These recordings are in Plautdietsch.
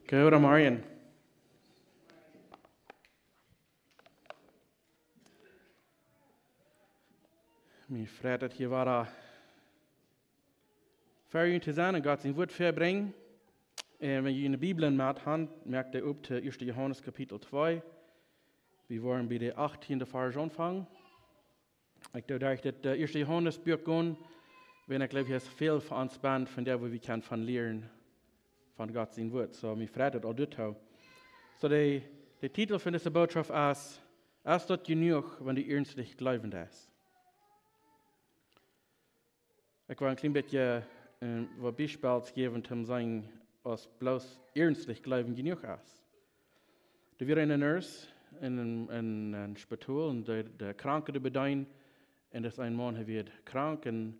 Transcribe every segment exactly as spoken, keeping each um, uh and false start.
Goodemorjen. Mie freit daut hia wada fa junt to sennen un Gott sien Wuat väabrinjen. Un wan jie june Bibeln met han, moakt dee op to ieeschte Johanes Kapitel twee. Wie woaren bie de achttiende Varsch aunfangen. Ekj doo derch daut, äh, ieeschte Johanes Buak gonen, wiels ekj jleew, hia es väl fa ons bie, von doa wua wie kjennen von lieren, von Gott sien Wuat. Soo, mie freit daut aul dit hoo. Soo, de, de Titel von dise Botschaft es: Es daut jenuach, wan du iernstlich jleewen deist? Ekj well een kjlien bät, äh, waut Biespels jäwen, toom sajen, aus bloos iernstlich jleewen jenuach es. Doa wia eene Nurse en een, en een Spitol un de, de Kranke to bedeenen. Un doa wia een Maun, hee wia krank un,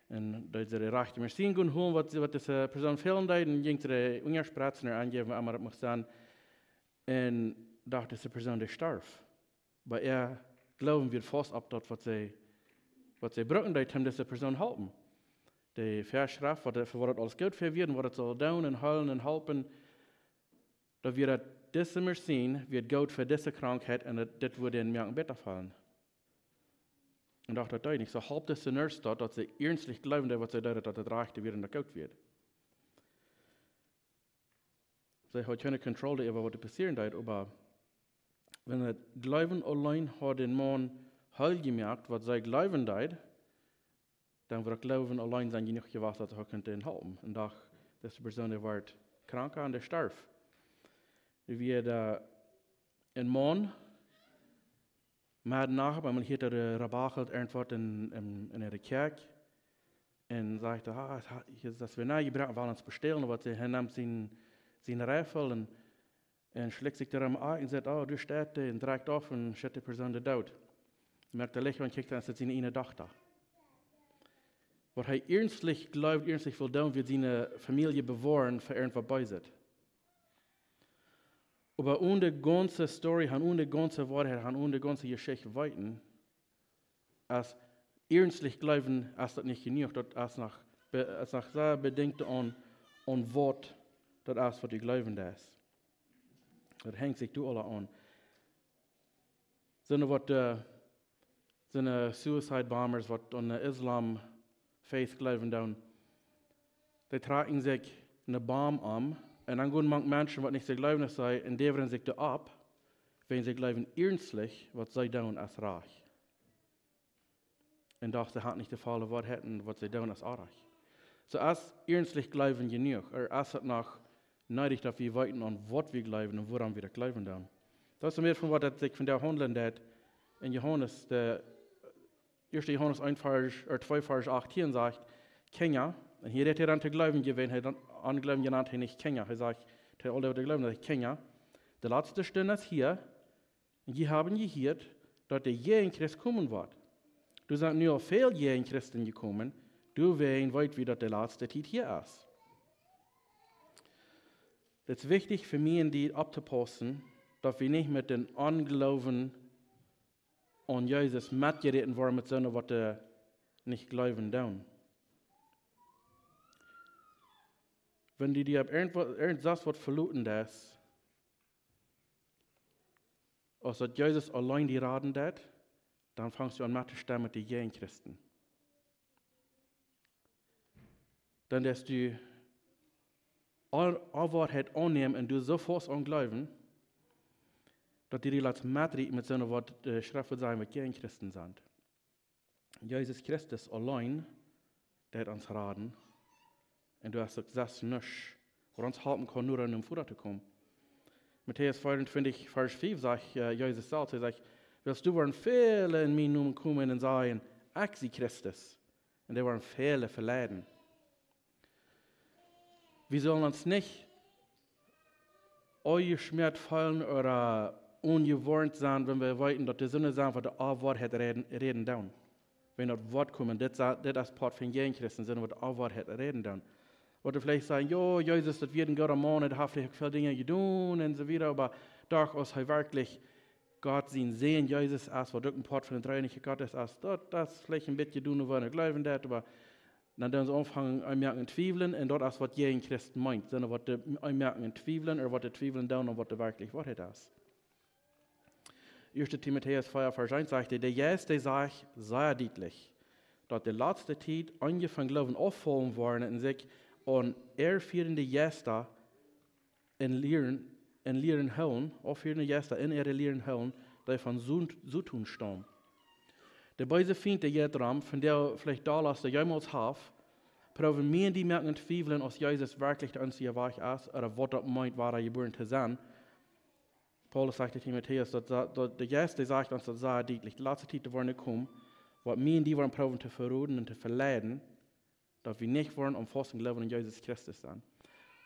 un deed see de rajchte Medizin gonen holen, waut, waut dise Persoon fälen deed, un jinkj see de Unjaspretzen un aunjäwen, wua emma daut mucht sennen. Un docht, dise Persoon, dee storf. Oba äa Gloowen wia faust opp daut, waut see, waut see brucken deed, om dise Persoon halpen. De Väaschreft, waut, fa waut daut aules goot fa wia un waut daut sull doonen un heelen un halpen, daut wia daut dise Medizin wia goot fa dise Krankheit un daut, dit wudd dän moaken bäta feelen. Un docht, daut deed nich. Soo holp dise Nurse daut, daut see iernstlich jleewen deed, waut see deed, daut daut rajchte wia un daut goot wia. See haud kjeene Kontroll äwa waut doa passieren deed, oba wan daut Gloowen auleen haud dän Maun heil jemoakt, waut see jleewen deed, dan wudd Gloowen auleen sennen jenuach jewast, daut hee kunn dän halpen. Un doa, dise Persoon, dee wort kranka un dee storf. Doa wia doa een Maun, met Nacht, oba eemol hieet hee, äh, rabachelt irjentwaut en, en, en de Kjoakj. Un sajcht hee: "Ah, ha-, hia es waut nojebrocht, well wie waut bestälen." Waut see, hee nemt sien, sien Riefel un, un schlikjt sikj doaromm aun un sajcht: "Oh, doa steit hee," un drekjt auf un schett de Persoon doot. Moakt daut Licht aun, kjikjt, dan es daut siene eejne Dochta. Waut hee iernstlich jleeft, iernstlich well doonen, wia siene Famielje bewoaren fa irjentwaut Beeset. Oba onen de gaunze Story, onen de gaunze Woarheit, onen de gaunze Jeschicht weeten, aus iernstlich jleewen, es daut nich jenuach. Daut es noch be-, es noch sea bedinjt aun, aun waut daut es, waut du jleewen deist. Daut henjt sikj doa aula aun. Soone waut, äh, soone Suicide Bombers, waut aun de Islam Faith jleewen doonen, dee trakjen sikj eene Bomb aun un dan gonen mank Menschen, waut nich soo jleewen aus see, un däwen sikj doa opp, wiels see jleewen iernstlich, waut see doonen es rajcht. Un docht, see haben nich de volle Woarheit un waut see doonen es oajch. Soo es iernstlich jleewen jenuach, ooda es daut noch needich, daut wie weeten, aun waut wie jleewen un wuarom wie daut jleewen doonen? Daut es mea von waut daut sikj vondoag haundlen deit. En Johanes, de ieeschte Johanes eent Varsch, ooda twee Varsch achttieen sajcht: "Kjinja," un hia rät hee dan to Gloowen, wan hee dan aun Gloowen jenant, hee nich Kjinja. Hee sajcht, hee aul dee, waut jleewen, sajcht: "Kjinja, de latste Stund es hia, un jie haben jehieet, daut de Jäajenchrist komen woat. Doa sent nu aul väl Jäajenchristen jekomen, doawäajen weet wie, daut de latste Tiet hia es." Daut es wichtich fa mie un die opptopaussen, daut wie nich met dän Ongloowen aun Jesus metjeräten woaren met soone, waut doa nich jleewen doonen. Wan du die opp irjent waut, irjent sest waut veloten deist, aus daut Jesus auleen die raden deit, dan fangst du aun met to stemmen met de Jäajenchristen. Dan deist du aul, aul Woarheit aunnämen un du soo faust aun jleewen, daut du die latst metrieten met soone, waut de Schreft sajcht, waut Jäajenchristen sent. Jesus Christus auleen deit ons raden. Un doa es uk sest nuscht, waut ons halpen kaun, no aun dän Voda to komen. Matäus vea un twintich, Varsch fief sajcht, äh, Jesus selfst, hee sajcht: "Wiels doa woaren väle en mienen Nomen komen un sajen: 'Ekj sie Christus.' Un dee woaren väle veleiden." Wie sellen ons nich aunjeschmäat feelen ooda onjewoarnt sennen, wan wie weeten, daut doa soone sent, waut de Woarheit räden, räden doonen. Wan daut Wuat kjemt, dit sa-, dit es Poat von Jäajenchristen, sent, waut de Woarheit räden doonen. Waut veleicht sajen: "Jo, Jesus, daut wia een gooda Maun, hee haft veleicht uk väl Dinja jedonen un soo wieda, oba doch, aus hee werkjlich Gott sien Sän Jesus es, waut uk een Poat von de Dreeeenichkjeit Gottes es, daut, daut es veleicht een bät jedonen, wua wie jleewen daut, oba Dan doonen see aunfangen aun moaken twiewlen, un daut es waut jäajen Christen meent. Sent waut dee aun moaken twiewlen, ooda waut dee twiewlen doonen, aun waut de werkjliche Woarheit es. Ieeschte Timotäus vea Varsch eent sajcht, de Jeist, dee sajcht sea dietlich, daut de latste Tiet eenje von Gloowen auffaulen woaren un sikj aun irrefieende Jeista en Lieren, en Lieren hoolen, irrefieende Jeista en äare Lieren hoolen, dee von Sot-, Soton staumen. De beese Fient, dee jeit rom, von dee veleicht daut latste jemols haft, proowen mie un die moaken twiewlen, aus Jesus werkjlich de eensje Wajch es, ooda waut daut meent, wada jebuaren to sennen. Paulus sajcht to Timotäus, daut, daut, daut de Jeist, dee sajcht ons daut sea dietlich, de latste Tiet woaren komen, waut mie un die woaren proowen to veroden un to veleiden, daut wie nich woaren aum fausten Gloowen aun Jesus Christus sennen.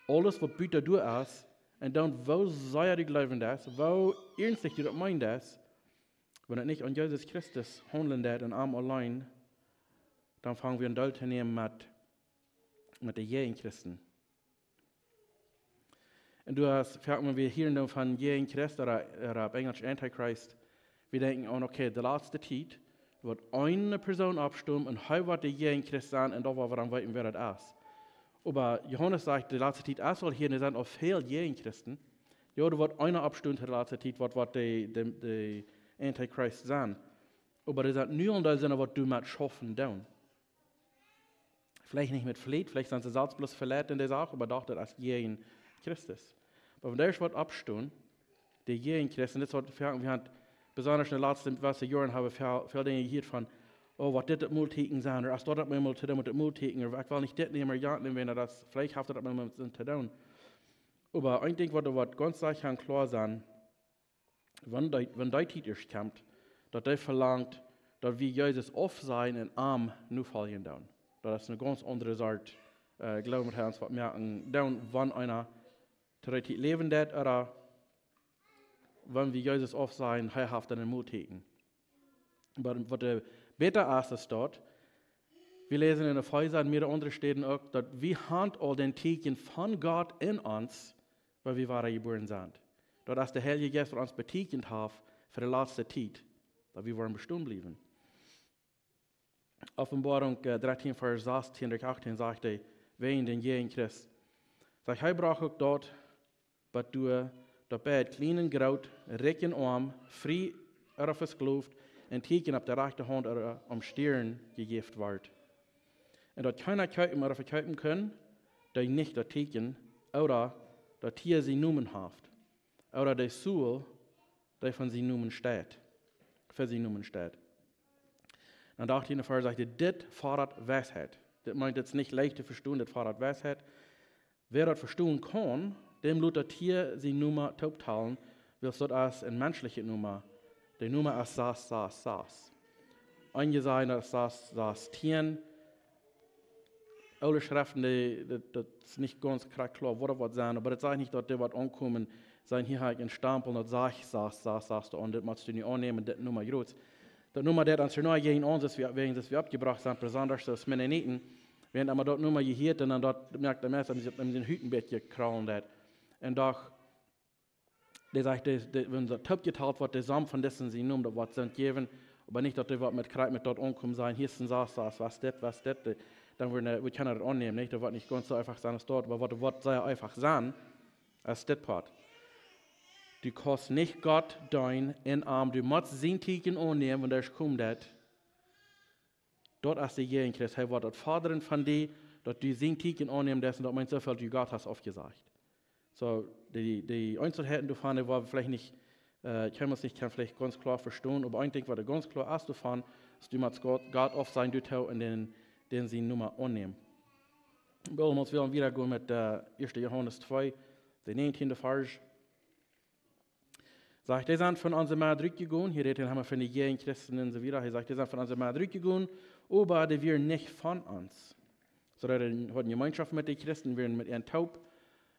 Aules waut buta doa es, un dan woo sea du jleewen deist, woo iernstlich du daut meenen deist, wan et nich aun Jesus Christus haundlen deit un am auleen, dan fangen wie aun Deel to nämen met, met de Jäajenchristen. Un du hast, foaken wan wie hieren dan von Jäajenchrist ooda, ooda opp Enjelsch Antichrist, wie denkjen aun, okay, de latste Tiet woat eene Persoon oppstonen un hee woat de Jäajenchrist sennen un dan woa wie dan weeten, wäa daut es. Oba Johanes sajcht, de latste Tiet es aul hia, doa sent aul väl Jäajenchristen. Jo, doa woat eena oppstonen to de latste Tiet, waut, waut de, de, de Antichrist sennen. Oba doa sent nu aul dee sennen, waut doa met schaufen doonen. Veleicht nich met Fleet, veleicht sent see selfst bloos veleit en de Sach, oba doch, daut es jäajen Christus. Oba wan doa woat oppstonen, de Jäajenchristen, dit woat, wie haben besonda en de latste, latste Joaren haben väl, väl Dinja jehieet von, oh, woat dit daut Moltieekjen sennen, ooda es daut daut met daut Moltieekjen, ooda ekj well nich dit nämen, ooda jant nämen, wan daut es, veleicht haft daut met daut to doonen. Oba een Dinkj, waut, waut gaunz secha un kloa sennen, wan dee, wan dee Tiet ieescht kjemt, daut dee velangt, daut wie Jesus aufsajen un am nofoljen doonen. Daut es eene gaunz aundre Sort, äh, Gloowen, waut wie ons waut moaken doonen, wan eena to dee Tiet läwen deit, ooda wan wie Jesus aufsajen, hee haft dan een Moltieekjen. Oba waut, äh, bäta es, es daut, wie läsen en Efeesa un mearere aundre Städen uk, daut wie haben aul daut Tieekjen von Gott en ons, wiels wie wada jebuaren sent. Daut es de Heilje Jeist, waut ons betieekjent haft fa de latste Tiet, daut wie woaren bestonen bliewen. Openboarunk, äh, dartieen, Varsch sastieen derch achtieen sajcht hee, wäajen dän Jäajenchrist. Sajcht, hee brocht uk daut, waut doa, daut bie daut kjlien un groot, rikj un oam, frie ooda vesklowt, een Tieekjen opp de rajchte Haunt ooda aum Stieren jejäft wort. Un daut kjeena kjeepen ooda vekjeepen kunn, dee nich daut Tieekjen ooda daut Tia sien Nomen haft, ooda de Seel, dee von sien Nomen steit, fa sien Nomen steit. Dan doa en Varsch sajcht hee, dit fodat Weisheit. Dit meent, dit es nich leicht to vestonen, dit fodat Weisheit. Wäa daut vestonen kaun, däm lot daut Tia sien Nomen tooptalen, wiels daut es een menschlicha Nomen. De Nomen es sas sas sas. Eenje sajen, daut es sas sas tieen. Oole Schreften, dee, daut, daut es nich gaunz krakjt kloa, waut daut woat sennen, oba daut sajcht nich, daut dee woat aunkomen, sajen, hia hab ekj een Stampel, daut sajcht sas sas sas doa, un dit motst du nu aunnämen, dit Nomen jrod. Daut Nomen deit ons hia noch jäajen ons, daut wie, wäajen daut wie oppjebrocht sent, besonda aus Mennoniten, wie haben emma daut Nomen jehieet, un dan daut moakt de Menschen, daut see, daut see de Hut een bät kraulen deit. Un doch, dee sajcht, dee, dee, wan daut toopjetalt woat, de Som von dise sien Nomen, daut woat sent jäwen, oba nich, daut dee woat met krakjt met daut aunkomen sajen, hia es een sas sas, waut es dit, waut es dit, dee, dan woat, äh, wie kjennen daut aunnämen, nich? Daut woat nich gaunz soo eefach sennen aus daut, oba waut, waut sea eefach sennen, es dit Poat. Du kaust nich Gott deenen en am, du motst sien Tieekjen aunnämen, wan dee ieescht komen deit. Daut es de Jäajenchrist. Hee woat daut fodren von die, daut du sien Tieekjen aunnämen deist, un daut meent soo väl, daut du Gott hast aufjesajcht. Soo, dee, dee Eenzelheiten doavon, dee woa wie veleicht nich, äh, kjennen wie nich, kjennen veleicht gaunz kloa vestonen, oba een Dinkj, waut doa gaunz kloa es doavon, es, du motst Gott, Gott aufsajen, du to, un dän, dän sien Nomen aunnämen. Well wie wieda gonen met, äh, ieeschte Johanes twee, de näajentieende Varsch. Sajcht, dee sent von onse Medd rutjegonen, hia rät hee emma von de Jäajenchristen un soo wieda. Hee sajcht, dee sent von onse Medd rutjegonen, oba dee wieren nich von ons. Soo, dee hauden Jemeenschoft met de Christen, wieren met an toop.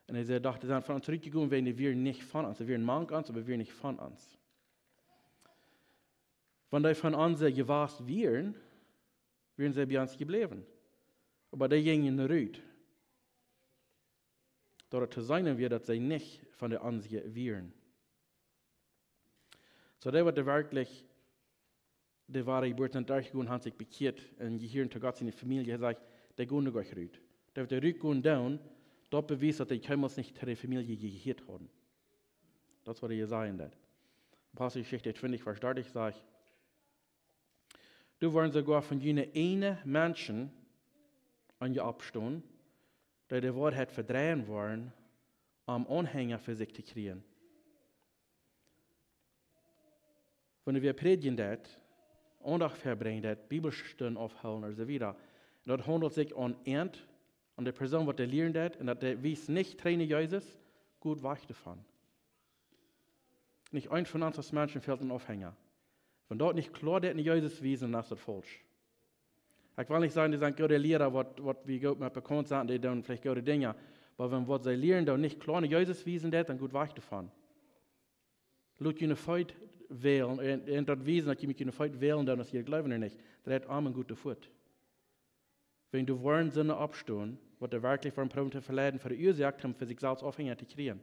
Un hee säd, doch, dee sent von ons rutjegonen, wiels dee wieren nich von ons. Dee wieren mank ons, oba wieren nich von ons. Wan dee von ons jewast wieren, wieren see bie ons jebläwen. Oba dee jinjen rut, daut et to seenen wia, daut see nich von de onse wieren. Soo, dee, waut dee werkjlich de woare Jeburt sent derchjegonen, haben sikj bekjieet un jehieren to Gott siene Famielje. Hee sajcht, Dee gonen doa goanich rut. Daut dee rut gonen doonen, daut bewiest, daut dee kjeemol nich to de Famielje jehieet hauden. Daut es waut hee sajen deit. Aposteljeschicht twintich, Varsch dartich sajcht: Doa woaren soogoa von june eejne Menschen aun je oppstonen, dee de Woarheit vedreien woaren, om Aunhenja fa sikj to kjrieen. Wan wie prädjen deit, Aundacht vebrinjen deit, Bibelstunden aufhoolen un soo wieda, un daut haundelt sikj om eent, om de Persoon waut dee lieren deit, un daut dee wiest nich trigj no Jesus, got wajch doavon. Nich eent von ons aus Menschen fält een Aunhenja. Wan daut nich kloa deit no Jesus wiesen, dan es daut faulsch. Ekj well nich sajen, dee sent goode Liera, waut, waut wie goot met bekaunt sent, dee doonen veleicht goode Dinja. Oba wan waut see lieren, dan nich kloa no Jesus wiesen deit, dan got wajch doavon. Lot june Feet wälen, un, un daut wiesen, daut jie met june Feet wälen, dan es jie jleewen nich. Dreit om un got doa fuat. Wan doa woaren Sinda oppstonen, waut dee werkjlich woaren proowen to veleiden, fa de Uasoak, om fa sikj selfst Aunhenja to kjrieen.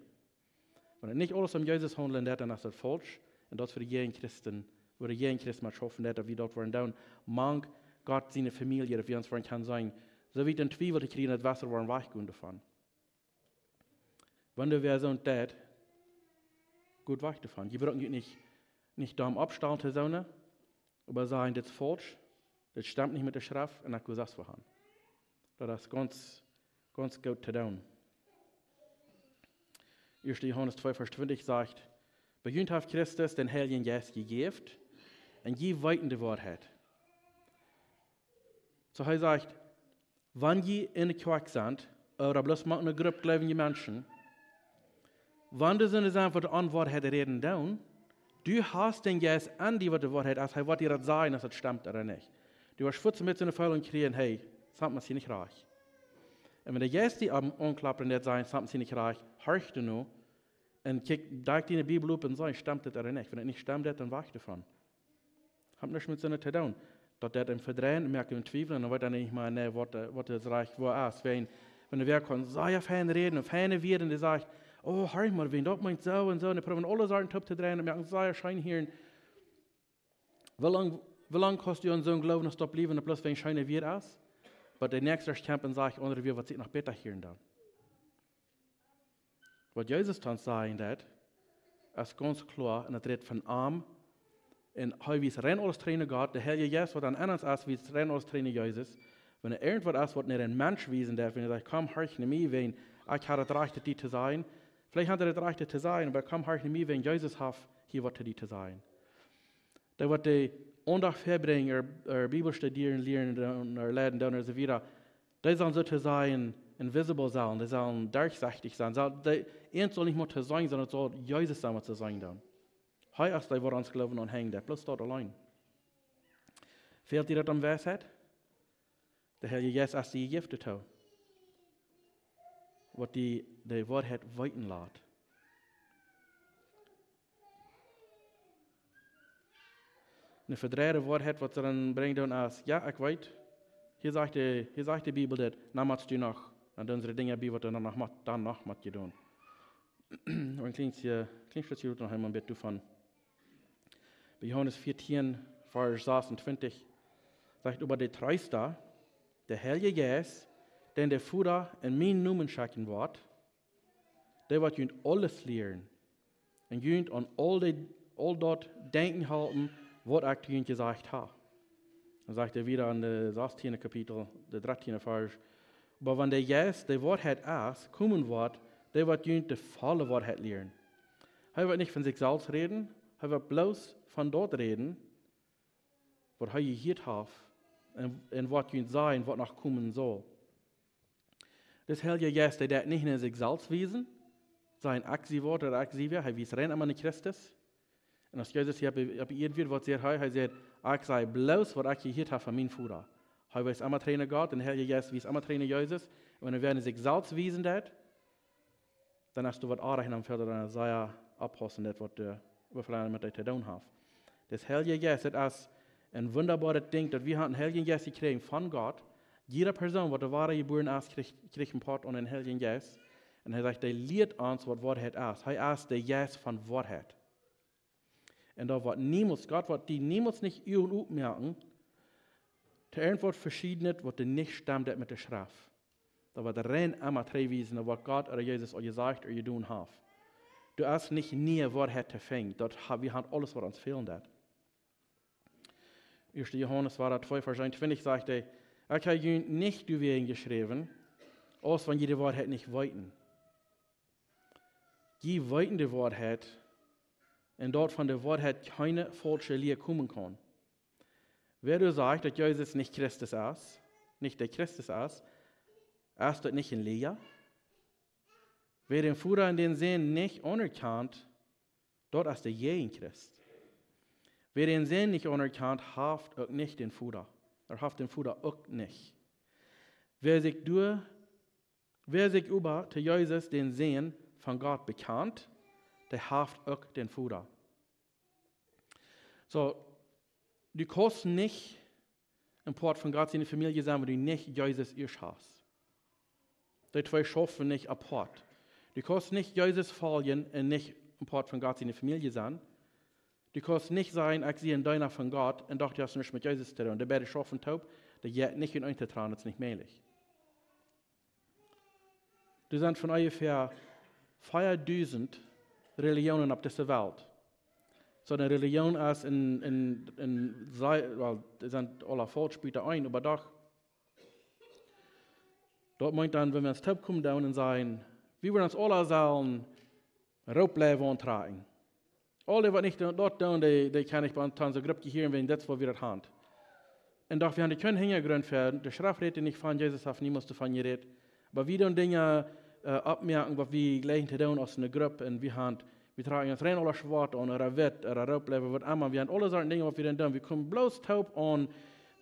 Wan et nich aules om Jesus haundelt, dan es daut faulsch. Un daut es fa de Jäajenchristen, wua de Jäajenchristen met schaufen deit, daut wie daut woaren doonen. Mank Gott siene Famielje, daut wie ons woaren kjennen sennen. Soo wiet een Twiewel to kjrieen, daut wie woaren wajch gonen doavon. Wan wie soont deit, got wajch doavon. Jie brucken junt nich, nich doaromm oppstalen to soone, oba sajen, dit es faulsch, dit stemt nich met de Schreft un ekj well daut soo han. Daut es gaunz, gaunz goot to doonen. Ieeschte Johanes twee, Varsch twintich sajcht: Bie junt haft Christus dän Heiljen Jeist jejäft, un jie weeten de Woarheit. Soo hee sajcht, wan jie enne Kjoakj sent, ooda bloos mank eene Grupp jleewje Menschen, wan doa soone sent, waut de Onwoarheit räden doonen, du hast dän Jeist enn die, waut de Woarheit es, hee woat die daut sajen, aus et stemt ooda nich. Du woascht fuaz met soone Feelunk kjrieen, hey, something es hia nich rajcht. Un wan de Jeist die aun-, aunklopt un deit sajen, something es hia nich rajcht, horch doano, un kjikj, deekj diene Bibel op un saj, stemt dit ooda nich? Wan et nich stemt, dan wajch doavon. Haft nuscht met soone to doonen. Daut deit am vedreien, moakt am twiewlen, un dan weet hee nich mea, nä, waut, äh, waut es rajcht, waut es. Wan, wan wäa kaun sea fein räden un feine Wieed, un dee sajcht, oh, horch mol, wan daut meent soo un soo, un dee proowen aule Sachen toop to dreien un moaken sea scheen hia. Woo lang, woo lang kaust du aun soon Gloowen noch stonen bliewen, daut bloos wäajen scheene Wieed es? Oba de näakjste kjemt un sajcht aundre Wieed, waut sikj noch bäta hieren dan. Waut Jesus dan sajen deit, es gaunz kloa, un daut rät von am. Un hee wiest rein aules trigj no Gott, de Heilje Jeist, waut aun ons es, wiest rein aules trigj no Jesus. Wan irjentwaut es, waut no een Mensch wiesen deit, wan hee sajcht, komm, horch no mie, wan ekj ha daut Rajcht, dit to sajen. Veleicht haft hee daut Rajcht, dit to sajen, oba komm, horch no mie, wan Jesus haft hia waut to die to sajen. Dee waut de Aundacht vebrinjen, äa, äa Bibel studieren, lieren, un äa leiden doonen un soo wieda, dee sellen soo to sajen invisible sennen, dee sellen durchsichtig sennen. Sell, dee, eent saul nich mea to seenen sennen, daut saul Jesus sennen, waut to seenen dan. Hee es dee, waut ons Gloowen aunhenjt, daut bloos daut auleen. Fält die daut aun Weisheit? De Heilje Jeist es die jejäft doatoo, waut die de Woarheit weeten lat. Eene vedreide Woarheit, waut see dan brinjen doonen, es, jo, ekj weet, hia sajcht de, hia sajcht de Bibel dit, nu motst du noch, dan doonen see de Dinja bie, waut doa noch mott, dan noch mott jedonen. Un een kjlien, äh, kjlien Stootje noch eemol een bät doavon. Bie Johanes vieetieen, Varsch sasuntwintich, sajcht: Oba de Treesta, de Heilje Jeist, dän de Voda en mienen Nomen schekjen woat, dee woat junt aules lieren un junt aun aul de, aul daut denkjen halpen, waut ekj to junt jesajcht ha. Dan sajcht hee wieda en de sastieende Kapitel, de dartieende Varsch: Oba wan de Jeist, de Woarheit es, komen woat, dee woat junt de volle Woarheit lieren. Hee woat nich von sikj selfst räden, hee woat bloos von daut räden, waut hee jehieet haft un, un waut junt sajen, waut noch komen saul. De Heilje Jeist, dee deit nich no sikj selfst wiesen, sajen, ekj sie waut ooda ekj sie wäa, hee wiest rein emma no Christus. Un aus Jesus hia opp, opp Ieed wia, waut säd hee? Hee säd, ekj saj bloos, waut ekj jehieet ha von mienen Voda. Hee wees emma trigj no Gott, un de Heilje Jeist wees emma trigj no Jesus. Un wan wäa no sikj selfst wiesen deit, dan es doa waut oajch, dan fält et dan sea oppaussen, daut waut, äh, waut wie met dee to doonen haben. De Heilje Jeist, daut es een wundaboaret Dinkj, daut wie haben dän Heiljen Jeist jekjräajen von Gott. Jieda Persoon, waut doa wada jebuaren es, kjricht, kjricht een Poat aun dän Heiljen Jeist. Un hee sajcht, dee lieet ons, waut Woarheit es. Hee es de Jeist von Woarheit. Un daut woat niemols, Gott woat die niemols nich Uagen opmoaken, Too irjentwaut veschiednet, waut doa nich stemt met de Schreft. Daut woat rein emma trigjwiesen opp waut Gott ooda Jesus aul jesajcht ooda jedonen haft. Doa es nich niee Woarheit to finjen. Daut ha, wie haben aules, waut ons fälen deit. Ieeschte Johanes twee, Varsch eenuntwintich sajcht hee: "Ekj hab junt nich doawäajen jeschräwen, aus wan jie de Woarheit nich weeten. Jie weeten de Woarheit, un daut von de Woarheit kjeene faulsche Lia komen kaun. Wäa doa sajcht, daut Jesus nich Christus es, nich de Christus es, es daut nich een Lia? Wäa dän Voda un dän Sän nich aunerkjant, daut es de Jäajenchrist. Wäa dän Sän nich aunerkjant, haft uk nich dän Voda. Hee haft dän Voda uk nich. Wäa sikj doa, wäa sikj oba to Jesus, dän Sän von Gott, bekjant, dee haft uk dän Voda." Soo, du kaust nich een Poat von Gott siene Famielje sennen, wan du nich Jesus ieescht hast. Dee twee schaufen nich apoat. Du kaust nich Jesus foljen un nich een Poat von Gott siene Famielje sennen. Du kaust nich sajen: "Ekj sie een Deena von Gott", un doch, du hast nuscht met Jesus to doonen. Dee beide schaufen toop, dee jeit nich enn eent to trannen, daut es nich mäajlich. Doa sent von onjefäa veadusent Relijoonen opp dise Welt. Soo, eene Relijoon es een, een, een, well, dee sent aule faulsch, bie de een, oba doch. Daut meent dan, wan wie ons toopkomen doonen un sajen, wie wellen ons aule sellen Roop bliewen auntrakjen. Aule, waut nich daut doonen, dee, dee kaun ekj bie ons en soone Grupp jehieren, wan daut es, waut wie daut haben. Un doch, wie haben kjeenen Hinjagrunt fa, de Schreft rät nich von, Jesus haft niemols doavon jerät. Oba wie doonen Dinja, äh, oppmoaken, waut wie jleichen to doonen aus eene Grupp. Un wie haben, wie trakjen ons rein aule schwoat aun, ooda witt, ooda root bliewen, waut emma. Wie haben aule Sorten Dinja, waut wie dan doonen. Wie komen bloos toop aun,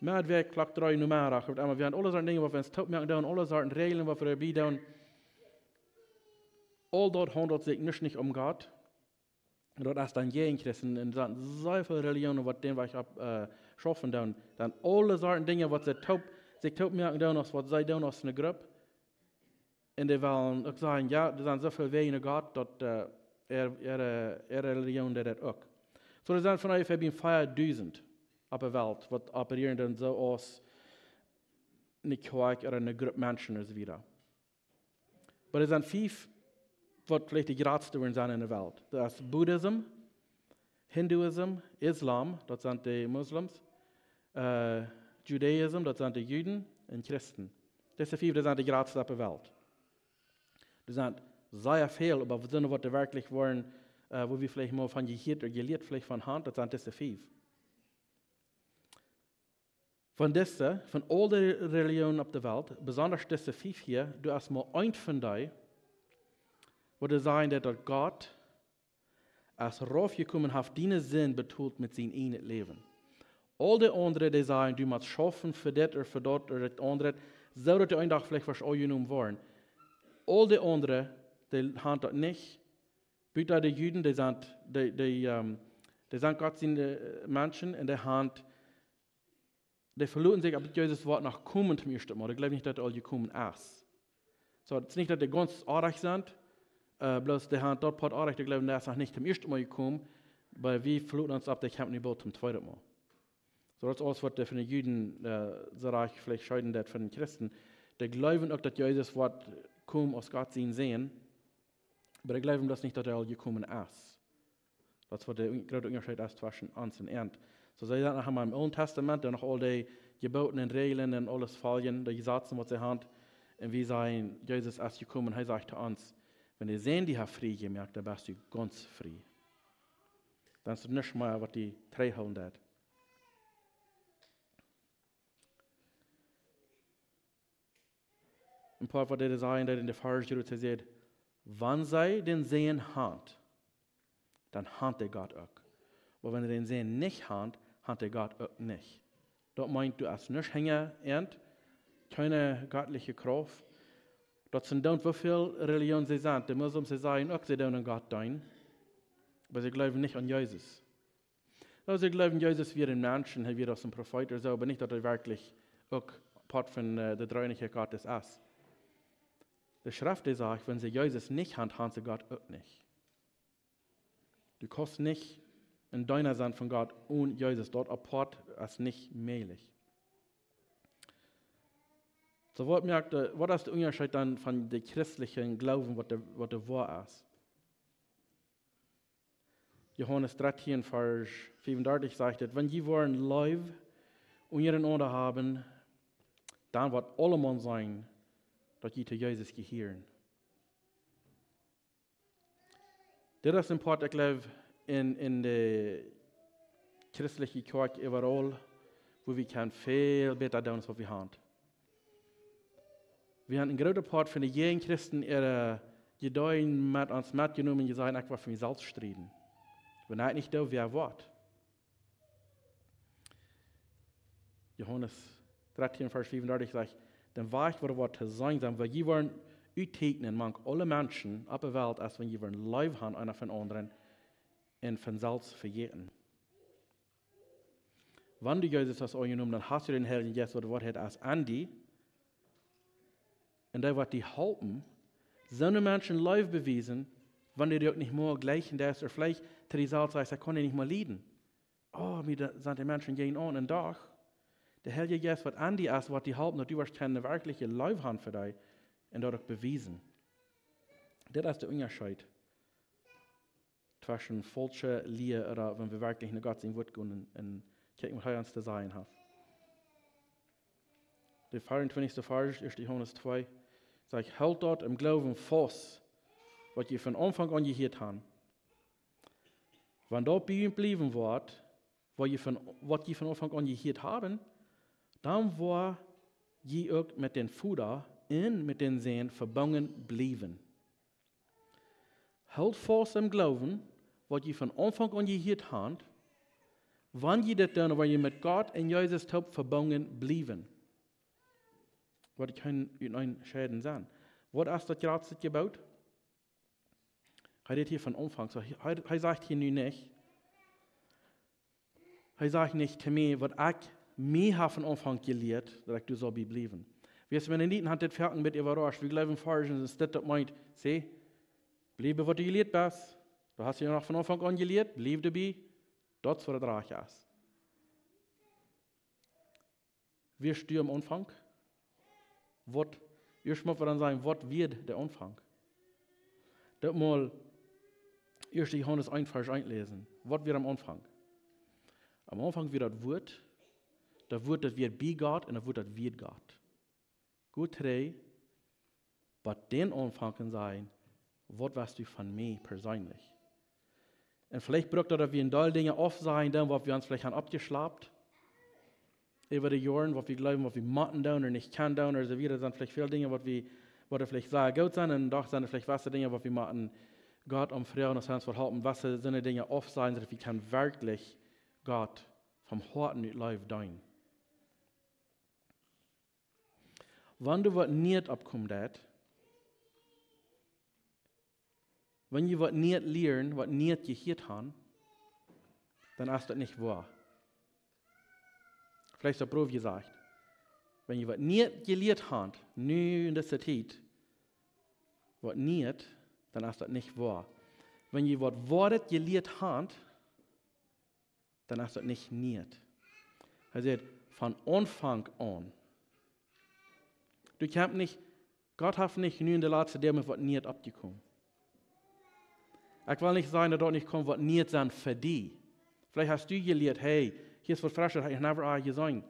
Meddach, Klock dree Nomeddach, waut emma. Wie haben aule Sorten Dinja, waut wie ons toopmoaken doonen, aule Sorten Räajlen, waut wie doabie doonen. Aul daut haundelt sikj nich, nich om Gott. Daut es dan jäajen Christen. Un doa sent sea väl Relijoonen, waut dän Wajch opp, äh, schaufen doonen. Dan aule Sorten Dinja, waut see toop, sikj toopmoaken doonen, aus waut see doonen aus eene Grupp. Un dee wellen uk sajen, jo, doa sent soo väl Wäaj no Gott, daut, äh, äare, äare, äare Relijoon deit daut uk. Soo, doa sent von onjefäa veadusent opp de Welt, waut opperieren dan soo aus eene Kjoakj ooda eene Grupp Menschen un soo wieda. Oba doa sent fief, waut veleicht de jratste woaren sennen enne Welt. Daut es Buddhism, Hinduism, Islam, daut sent de Moslems, äh, Judaism, daut sent de Juden, un Christen. Dise fief, daut sent de jratste opp de Welt. Doa sent sea väl, oba wie sent waut doa werkjlich woaren, äh, wua wie veleicht mol von jehieet ooda jelieet veleicht von haben, daut sent dise fief. Von dise, von aul de Relijoonen opp de Welt, besonda dise fief hia, doa es mau eent von dee, wua dee sajen, daut, daut Gott es raufjekomen, haft diene Sind betolt met sien ieejnet Läwen. Aul de aundre, dee sajen, du motst schaufen fa dit ooda fa daut ooda daut aundre, soo daut du een Dach veleicht woascht aunjenomen woaren. Aul de aundre, dee haben daut nich. Buta de Juden, dee sent, dee, dee, ähm, dee sent Gott siene, äh, Menschen un dee haben, dee veloten sikj opp daut Jesus woat noch komen toom ieeschten Mol. Dee jleewen nich, daut hee aul jekomen es. Soo, daut es nich, daut dee gaunz oajch sent, äh, bloos dee haben daut Poat oajch, dee jleewen, hee es noch nich toom ieeschten Mol jekomen, oba wie veloten ons opp, dee kjemt nu boolt toom tweeden Mol. Soo, daut es aules, waut dee von de Juden, äh, soo rajcht veleicht scheiden deit von de Christen. Dee jleewen uk, daut Jesus woat komen aus Gott sien Sän, oba dee jleewen bloos nich, daut hee aul jekomen es. Daut es, waut de un-, groote Unjascheet es tweschen ons un an. Soo, see sent noch emma em Oolen Tastament, doa noch aul dee Jeboten un Räajlen un aules foljen, de Jesazen, waut see haben. Un wie sajen, Jesus es jekomen, hee sajcht to ons, wan de Sän die haft frie jemoakt, dan best du gaunz frie. Dan es doa nuscht mea, waut die trigjhoolen deit. Een Poat, waut dee sajen, daut en de Varsch Jerusalem sajcht, wan see dän Sän haben, dan haben dee Gott uk. Oba wan see dän Sän nich haben, haben dee Gott uk nich. Daut meent, doa es nuscht hinja an, kjeene gottliche Krauft. Daut sent dan, woo väl Relijoonen see sent. De Moslems, see sajen uk, see doonen Gott deenen, oba see jleewen nich aun Jesus. Aulsoo see jleewen, Jesus wia een Mensch, hee wia aus een Profeet ooda soo, oba nich, daut hee werkjlich uk Poat von, äh, de Dreeeenichkjeit Gottes es. De Schreft, dee sajcht, wan see Jesus nich haben, haben see Gott uk nich. Du kaust nich een Deena sennen von Gott onen Jesus. Daut apoat es nich mäajlich. Soo, waut moakt de, waut es de Unjascheet dan von de christelje Gloowen, waut de, waut de woa es? Johanes dartieen, Varsch fiefundartich sajcht et: "Wan jie woaren Leew unjarenaunda haben, dan woat aulemaun seenen, daut jie to Jesus jehieren." Dit es een Poat, ekj jleew, en, en de christelje Kjoakj äwaraul, wua wie kjennen väl bäta doonen aus waut wie haben. Wie haben een groota Poat von de Jäajenchristen äare Jedanken met ons metjenomen, dee sajen: "Ekj woa fa mie selfst strieden. Wan ekj nich doo, wäa woat?" Johanes dartieen, Varsch fiefundartich sajcht: "Dan woat jie woaren to seenen sennen, wiels jie woaren uttieekjnen mank aule Menschen opp de Welt, aus wan jie woaren Leew haben, eena dän aundren, un von selfst vejäten." Wan du Jesus hast aunjenomen, dan hast du dän Heiljen Jeist, waut de Woarheit es, aun die. Un dee woat die halpen, soone Menschen Leew bewiesen, wan du dee uk nich mea jlikjen deist, ooda veleicht to die selfst sajchst: "Ekj kaun dee nich mea lieden. Oh, mie de, sent dee Menschen jäajenaun." Un doch, de Heilje Jeist, waut aun die es, woat die halpen, daut du woascht kjennen werkjlich Leew haben fa dee un daut uk bewiesen. Dit es de Unjascheet tweschen faulsche Lia ooda wan wie werkjlich no Gott sien Wuat gonen un, un kjikjen, waut hee ons to sajen haft. De veeauntwintichste Varsch, ieeschte Johanes twee, sajcht: "Hoolt daut em Gloowen faust, waut jie von Aunfank aun jehieet haben. Wan daut bie junt bliewen woat, waut jie von, waut jie von Aunfank aun jehieet haben, dan woa jie uk met dän Voda un met dän Sän vebungen bliewen." Hoolt faust em Gloowen, waut jie von Aunfank aun jehieet haben. Wan jie dit doonen, woa jie met Gott un Jesus toop vebungen bliewen. Waut kjennen uteenaunda scheiden sennen. Waut es daut jratste Jeboot? Hee rät hia von Aunfank. Soo, hee, hee, hee sajcht hia nu nich, hee sajcht nich to mie, waut ekj mie hab von Aunfank jelieet, daut ekj doa saul bie bliewen. Wie aus Mennoniten haben dit foaken met äwarascht. Wie jleewen, Varsch es dit, daut meent, see, bliew bie waut du jelieet best. Du hast je noch von Aunfank aun jelieet, bliew doabie. Daut es waut daut rajchte es. Wia daut de Aunfank? Waut, ieescht mott wie dan sajen, waut wia de Aunfank? Daut mol ieeschte Johanes eent, Varsch eent läsen. Waut wia aum Aunfank? Aum Aunfank wia daut Wuat. Daut Wuat, daut wia bie Gott un daut Wuat, daut wia Gott. Gott hee, waut dän Aunfank sajen, waut wist du von mie perseenlich? Un veleicht brukt daut, daut wie een Deel Dinja aufsajen doonen, waut wie ons veleicht haben aufjeschlapt äwa de Joaren, waut wie jleewen, waut wie motten doonen ooda nich kjennen doonen, ooda soo wieda. Daut sent veleicht väl Dinja, waut wie, waut veleicht sea goot sent, un doch sent veleicht waut Dinja, waut wie motten Gott om froagen, aus hee ons woat halpen, waut soone Dinja aufsajen, soo daut wie kjennen werkjlich Gott von Hoaten ut Leew deenen. Wan doa waut Nieet oppkomen deit, wan jie waut Nieet lieren, waut Nieet jehieet haben, dan es daut nich woa. Veleicht soo proow jesajcht. Wan jie waut Nieet jelieet haben, nu en dise Tiet, waut Nieet, dan es daut nich woa. Wan jie waut Woaret jelieet haben, dan es daut nich Nieet. Hee sajcht, von Aunfank aun. Du kjemst nich, Gott haft nich nu en de latste Tiet met waut Nieet oppjekomen. Ekj well nich sajen, daut daut nich kaun waut Nieet sennen fa die. Veleicht hast du jelieet, hey, hia es waut Fresches, daut hab ekj never aul jeseenen.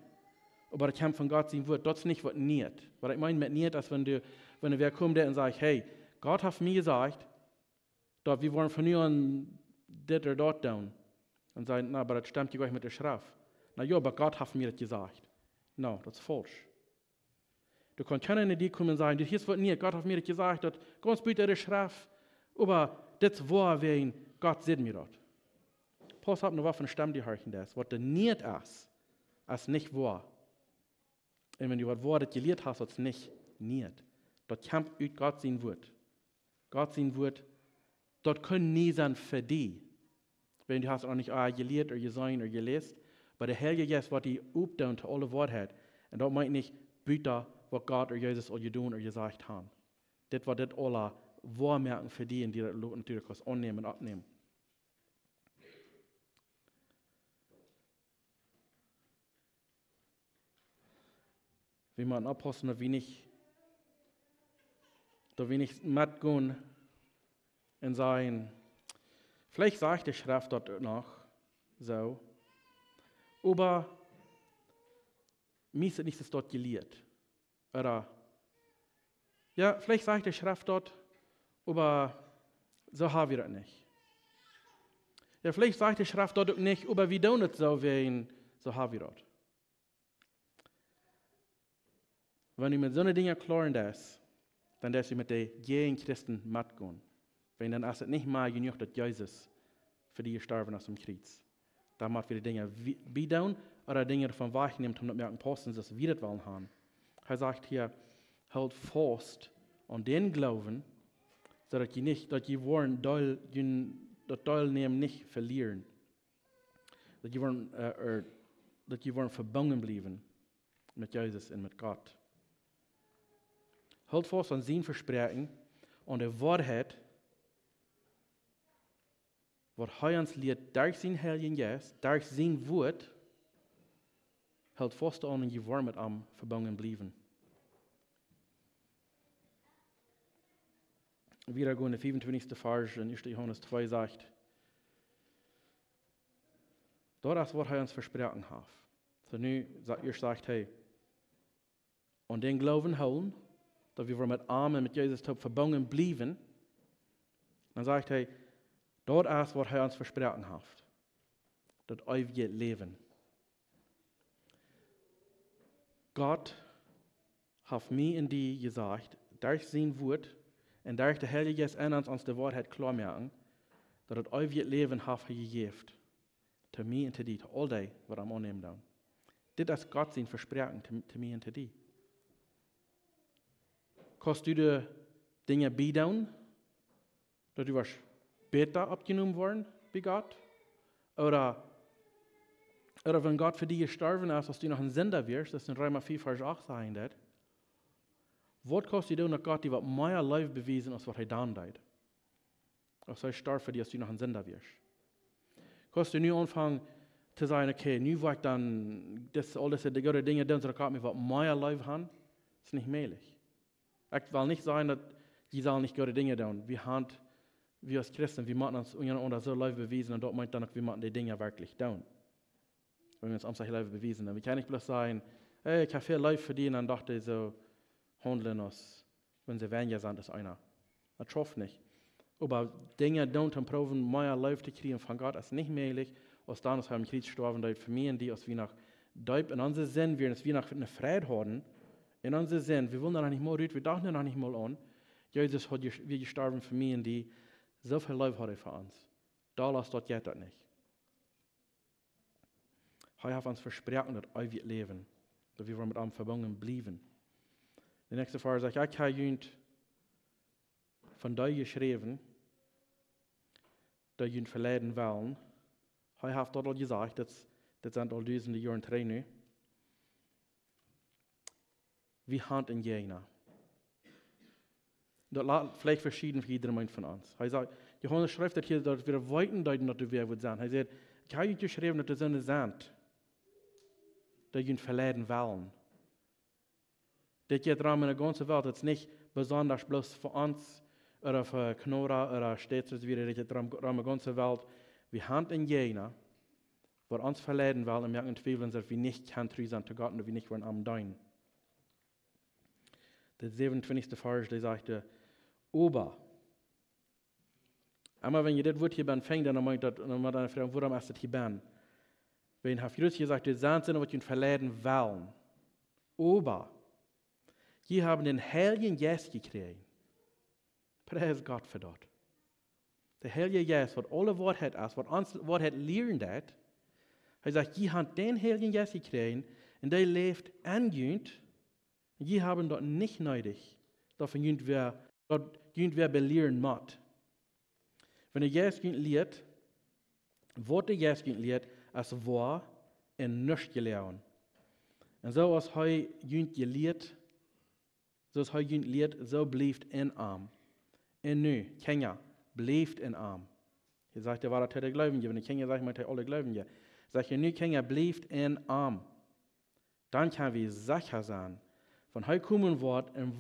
Oba daut kjemt von Gott sien Wuat, daut es nich waut Nieet. Waut ekj meen met Nieet es, wan du, wan wäa kjemt un sajcht, hey, Gott haft mie jesajcht, daut wie woaren von nu aun dit ooda daut doonen. Un sajen, na, oba daut stemt je nich met de Schreft. Na jo, oba Gott haft mie daut jesajcht. No, daut es faulsch. Du kaust kjeena no die komen un sajen, dit hia es waut nich, Gott haft mie daut jesajcht, daut gaunz buta de Schreft, oba dit es woa, wäajen Gott sajcht mie daut. Pauss opp, no waut fa eene Stemm du horchen deist. Waut doa nich es, es nich woa. Un wan du waut Woaret jelieet hast, daut es nich Nieet. Daut kjemt ut Gott sien Wuat. Gott sien Wuat, daut kaun nich sennen fa die. Wan du hast noch nich aul jelieet ooda jeseenen ooda jeläst, oba de Heilje Jeist woat die oppdoonen to aule Woarheit. Un daut meent nich buta waut Gott ooda Jesus aul jedonen ooda jesajcht haben. Dit woat dit aula woa moaken fa die un die daut lo-, natieedlich aunnämen un oppnämen. Wie motten oppaussen, daut wie nich, daut wie nich metgonen un sajen: "Veleicht sajcht de Schreft daut noch soo, oba mie es et nich soo jelieet." Ooda: "Jo, veleicht sajcht de Schreft daut, oba soo ha wie daut nich." Jo, veleicht sajcht de Schreft daut uk nich, oba wie doonen et soo, wäajen soo ha wie daut. Wan du met soone Dinja kloaren deist, dan deist du met de jäajen Christen metgonen. Wäajen dan es et nich mea jenuach, daut Jesus fa die jestorwen es aum Kjriez. Dan mott wie de Dinja wie-, biedoonen ooda Dinja doavon wajchnämen, om daut moaken paussen, soo aus wie daut wellen haben. Hee sajcht hia: "Hoolt faust aun dän Gloowen, soo daut jie nich, daut jie woaren Deel, jun-, daut Deelnämen nich velieren." Daut jie woaren, äh, äh, daut jie woaren vebungen bliewen met Jesus un met Gott. Hoolt faust aun sien Vespräakjen, aun de Woarheit, waut hee ons lieet derch sienen Heiljen Jeist, derch sien Wuat. Hoolt faust aun un jie woaren met am vebungen bliewen. Wieda gonen de fiefuntwintichste Varsch en ieeschte Johanes twee sajcht: "Daut es, waut hee ons vesproaken haft." Soo nu sa-, ieescht sajcht hee, aun dän Gloowen hoolen, daut wie woaren met am un met Jesus toop vebungen bliewen. Dan sajcht hee: "Daut es, waut hee ons vesproaken haft. Daut eewje Läwen." Gott haft mie un die jesajcht, derch sien Wuat un derch dän Heiljen Jeist en ons, ons de Woarheit kloa moaken, daut daut eewje Läwen haft hee jejäft. To mie un to die, to aul dee, waut am aunnämen doonen. Dit es Gott sien Vespräakjen to, to mie un to die. Kaust du de Dinja biedoonen, daut du woascht bäta oppjenomen woaren bie Gott? Ooda, ooda wan Gott fa die jestorwen es, aus du noch een Sinda wieescht, daut es en Reema vea Varsch acht sajcht daut. Waut kaust du doonen, daut Gott die waut mea Leew bewiesen, aus waut hee dan deed? Aus hee storf fa die, aus du noch een Sinda wieescht. Kaust du nu aunfangen to sajen: "Okay, nu woa ekj dan dis, aul dise, de goode Dinja doonen, soo daut Gott mie waut mea Leew haft"? Es nich mäajlich. Ekj well nich sajen, daut jie sellen nich goode Dinja doonen. Wie haben, wie aus Christen, wie motten ons unjarenaunda soo Leew bewiesen un daut meent dan uk, wie motten de Dinja werkjlich doonen. Wan wie ons aunfangen Leew bewiesen, dan wie kjennen nich bloos sajen: "Hey, ekj hab väl Leew fa die", un dan doa soo haundlen, aus wan see weinja sent aus eena. Daut schauft nich. Oba Dinja doonen toom proowen mea Leew to kjrieen von Gott es nich mäajlich, aus dan, aus hee aum Kjriez jestorwen es fa mie un die, aus wie noch deep en onse Sind wieren, aus wie noch eene Freid hauden en onse Sind. Wie wullen doa noch nich mol rut, wie dochten doa noch nich mol aun. Jesus haud jes-, wia jestorwen fa mie un die, soo väl Leew haud hee fa ons. Doa es daut, jeit daut nich. Hee haft ons vesproaken daut eewje Läwen, daut wie woaren met am vebungen bliewen. De näakjste Varsch sajcht: "Ekj hab junt von dee jeschräwen, dee junt veleiden wellen." Hee haft daut aul jesajcht, daut, daut sent aul dusende Joaren trigj nu. Wie haben een Jäajna. Daut lat veleicht veschieden fa jieda eenen von ons. Hee sajcht, Johanes schrift daut hia, daut wie weeten deeden, daut doa wäa wudd sennen. Hee sajcht: "Ekj hab junt jeschräwen, daut doa soone sent, dee junt veleiden wellen." Dit jeit rom en de gaunze Welt. Daut es nich besonda bloos fa ons ooda fa Knora ooda States ooda soo wieda. Dit jeit rom, rom de gaunze Welt. Wie haben een Jäajna, waut ons veleiden well un moaken twiewlen, daut wie nich kjennen tru sennen to Gott un daut wie nich woaren am deenen. De säwenuntwintichste Varsch, dee sajcht, äh, "Oba." Emma wan jie dit Wuat hia benn finjen, dan meent daut, dan mott eena froagen, wuarom es daut hia benn? Wan hee haft Jesus jesajcht, doa sent soone, waut junt veleiden wellen. "Oba jie haben dän Heiljen Jeist jekjräajen." Pries Gott fa daut. De Heilje Jeist, waut aule Woarheit es, waut ons Woarheit lieren deit. Hee sajcht: "Jie haben dän Heiljen Jeist jekjräajen un dee läft en junt. Jie haben daut nich needich, daut von junt wäa, daut junt wäa belieren mott. Wan de Jeist junt lieet, waut de Jeist junt lieet, es woa un nuscht jeloagen. Un soo aus hee junt jelieet, soo aus hee junt lieet, soo blieft en am. Un nu, Kjinja, blieft en am." Hia sajcht hee, waut hee de Gleubje, wan de Kjinja sajcht, meent hee aule Gleubje. Sajcht hee: "Nu, Kjinja, blieft en am. Dan kjenn wie secha sennen, Wan hee komen woat un,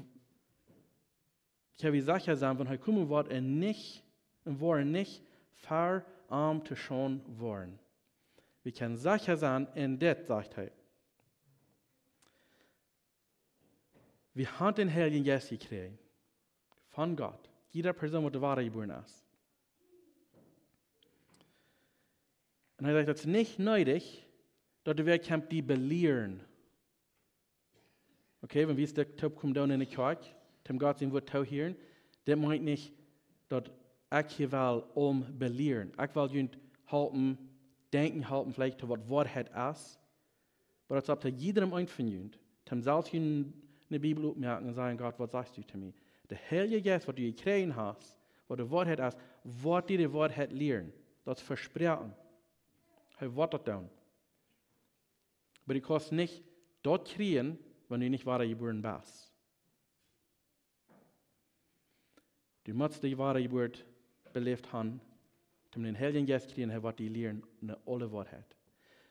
kjenn wie secha sennen, wan hee komen woat un nich, un woaren nich ver am to Schaund woaren. Wie kjennen secha sennen en dit, sajcht hee. Wie haben dän Heiljen Jeist jekjräajen von Gott. Jieda Persoon, waut wada jebuaren es. Un hee sajcht, daut es nich needich, daut doa wäa kjemt die belieren. Okay, wan wie stekj toopkomen doonen en de Kjoakj, toom Gott sien Wuat toohieren, daut meent nich, daut ekj hia well om belieren. Ekj well junt halpen, denkjen halpen, veleicht to waut Woarheit es. Oba daut es opp to jiedrem eent von junt, toom selfst junt de Bibel opmoaken un sajen: Gott, waut sajchst du to mie? De Heilje Jeist, waut du jekjräajen hast, waut de Woarheit es, woat die de Woarheit lieren. Daut es vesproaken. Hee woat daut doonen. Oba du kaust nich daut kjrieen, wan du nich wada jebuaren best. Du motst de wada Jeburt beläft haben, toom dän Heiljen Jeist kjrieen, hee woat die lieren no aule Woarheit.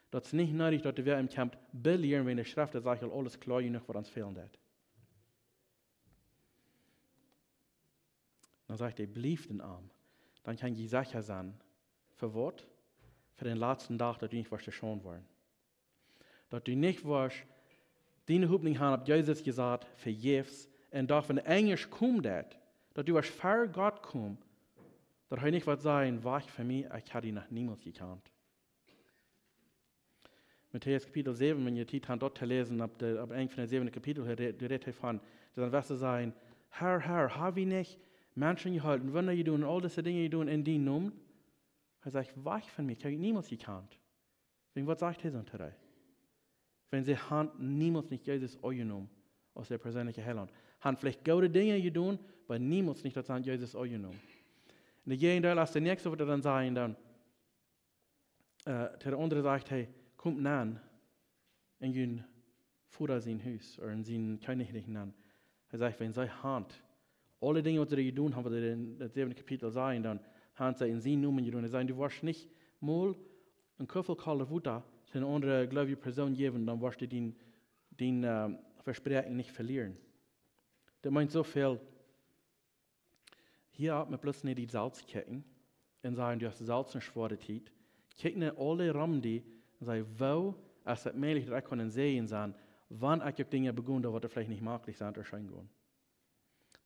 Daut es nich needich, daut doa wäa am kjemt belieren, wan de Schreft sajcht aul aules kloa jenuach, waut ons fälen deit. Dan sajcht hee: Bliewt en am. Dan kjenn jie secha sennen. Fa waut? Fa dän latsten Dach, daut du nich woascht to Schaund woaren. Daut du nich woascht diene Hopninj haben opp Jesus jesat, vejäfs, un doch wan de Enj komen deit, daut du woascht ver Gott komen, daut hee nich woat sajen: Wajch von mie, ekj hab die noch niemols jekjant. Matäus Kapitel säwen, wan jie Tiet haben daut to läsen, opp de, opp Enj von daut säwende Kapitel, hee rät, doa rät hee von, daut dan woaren see sajen: Herr, Herr, hab wie nich Menschen jeheelt un Wunda jedonen un aul dise Dinja jedonen en dienen Nomen? Hee sajcht: Wajch von mie, ekj hab die niemols jekjant. Wäajen waut sajcht hee dan to dee? Wan see haben niemols nich Jesus aunjenomen aus äa perseenlicha Heilaunt. Haben veleicht goode Dinja jedonen, oba niemols nich daut see Jesus aunjenomen. En daut Jäajendeel, aus de näakjste, waut hee dan sajen, dan, äh, to de aundre sajcht hee: Komt nenn en jun Voda sien Hus, ooda en sien Kjennichrikj nenn. Hee sajcht, wan see haben aule Dinja, waut see jedonen haben, waut hee en daut säwende Kapitel sajcht, dan haben see en sienen Nomen jedonen. Hee sajcht: Du woascht nich mol een Kuffel kolt Wota to eene aundre gleewje Persoon jäwen, dan woascht du dien, dien, äh, Vespräakjen nich velieren. Daut meent soo väl, hia opp met bloos no die selfst kjikjen un sajen: Du hast selfst eene schwoare Tiet. Kjikj no aule rom die un saj: Woo es daut mäajlich, daut ekj kaun een Säajen sennen, wan ekj uk Dinja begonn, waut veleicht nich maklich sent, erscheinen gonen?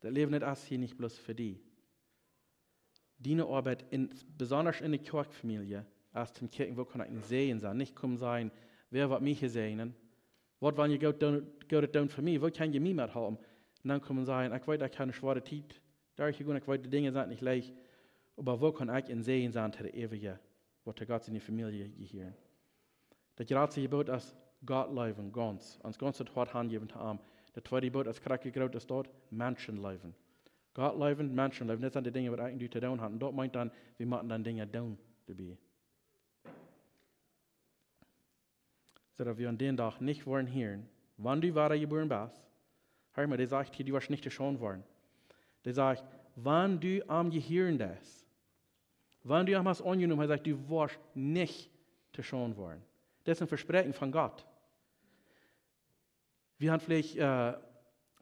Daut Läwen, daut es hia nich bloos fa die. Diene Oabeit, en, besonda en de Kjoakjfamielje, es toom kjikjen: Woo kaun ekj een Säajen sennen? Nich komen sajen: Wäa woat mie säajnen? Waut woaren jie goot doonen, goodet doonen fa mie? Woo kjenn jie mie methalpen? Un dan komen sajen: Ekj weet, ekj hab eene schwoare Tiet derchjegonen, ekj weet, de Dinja sent nich leicht, oba woo kaun ekj een Säajen sennen to de äwrije, waut to Gott siene Famielje jehieren? Daut ieeschte Jebot es Gott leewen, gaunz. Ons gaunzet Hoat hanjäwen to am. Daut tweede Jebot es krakjt soo groot aus daut, Menschen leewen. Gott leewen, Menschen leewen. Daut sent de Dinja, waut ekj nu to doonen hab. Un daut meent dan, wie motten dan Dinja doonen doabie. Soo daut wie aun dän Dach nich woaren hieren, wan du wada jebuaren best. Hia, oba dee sajcht hia, du woascht nich to Schaund woaren. Dee sajcht, wan du am jehieren deist, wan du am hast aunjenomen, hee sajcht, du woascht nich to Schaund woaren. Daut es een Vespräakjen von Gott. Wie haben veleicht, äh,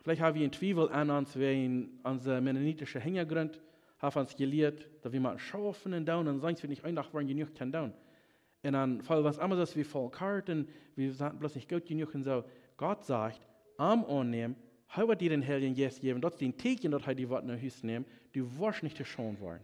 veleicht haben wie een Twiewel aun ons, wäajen onse mennonitische Hinjagrunt haft ons jelieet, daut wie motten schaufen un doonen, un sonst wie nich een Dach woaren jenuach kjennen doonen. Un dan feel wie ons emma, daut wie voll Kart un wie sent bloos nich goot jenuach un soo. Gott sajcht, am aunnämen, hee woat die dän Heiljen Jeist jäwen, daut es een Tieekjen, daut hee die woat no Hus nämen, du woascht nich to Schaund woaren.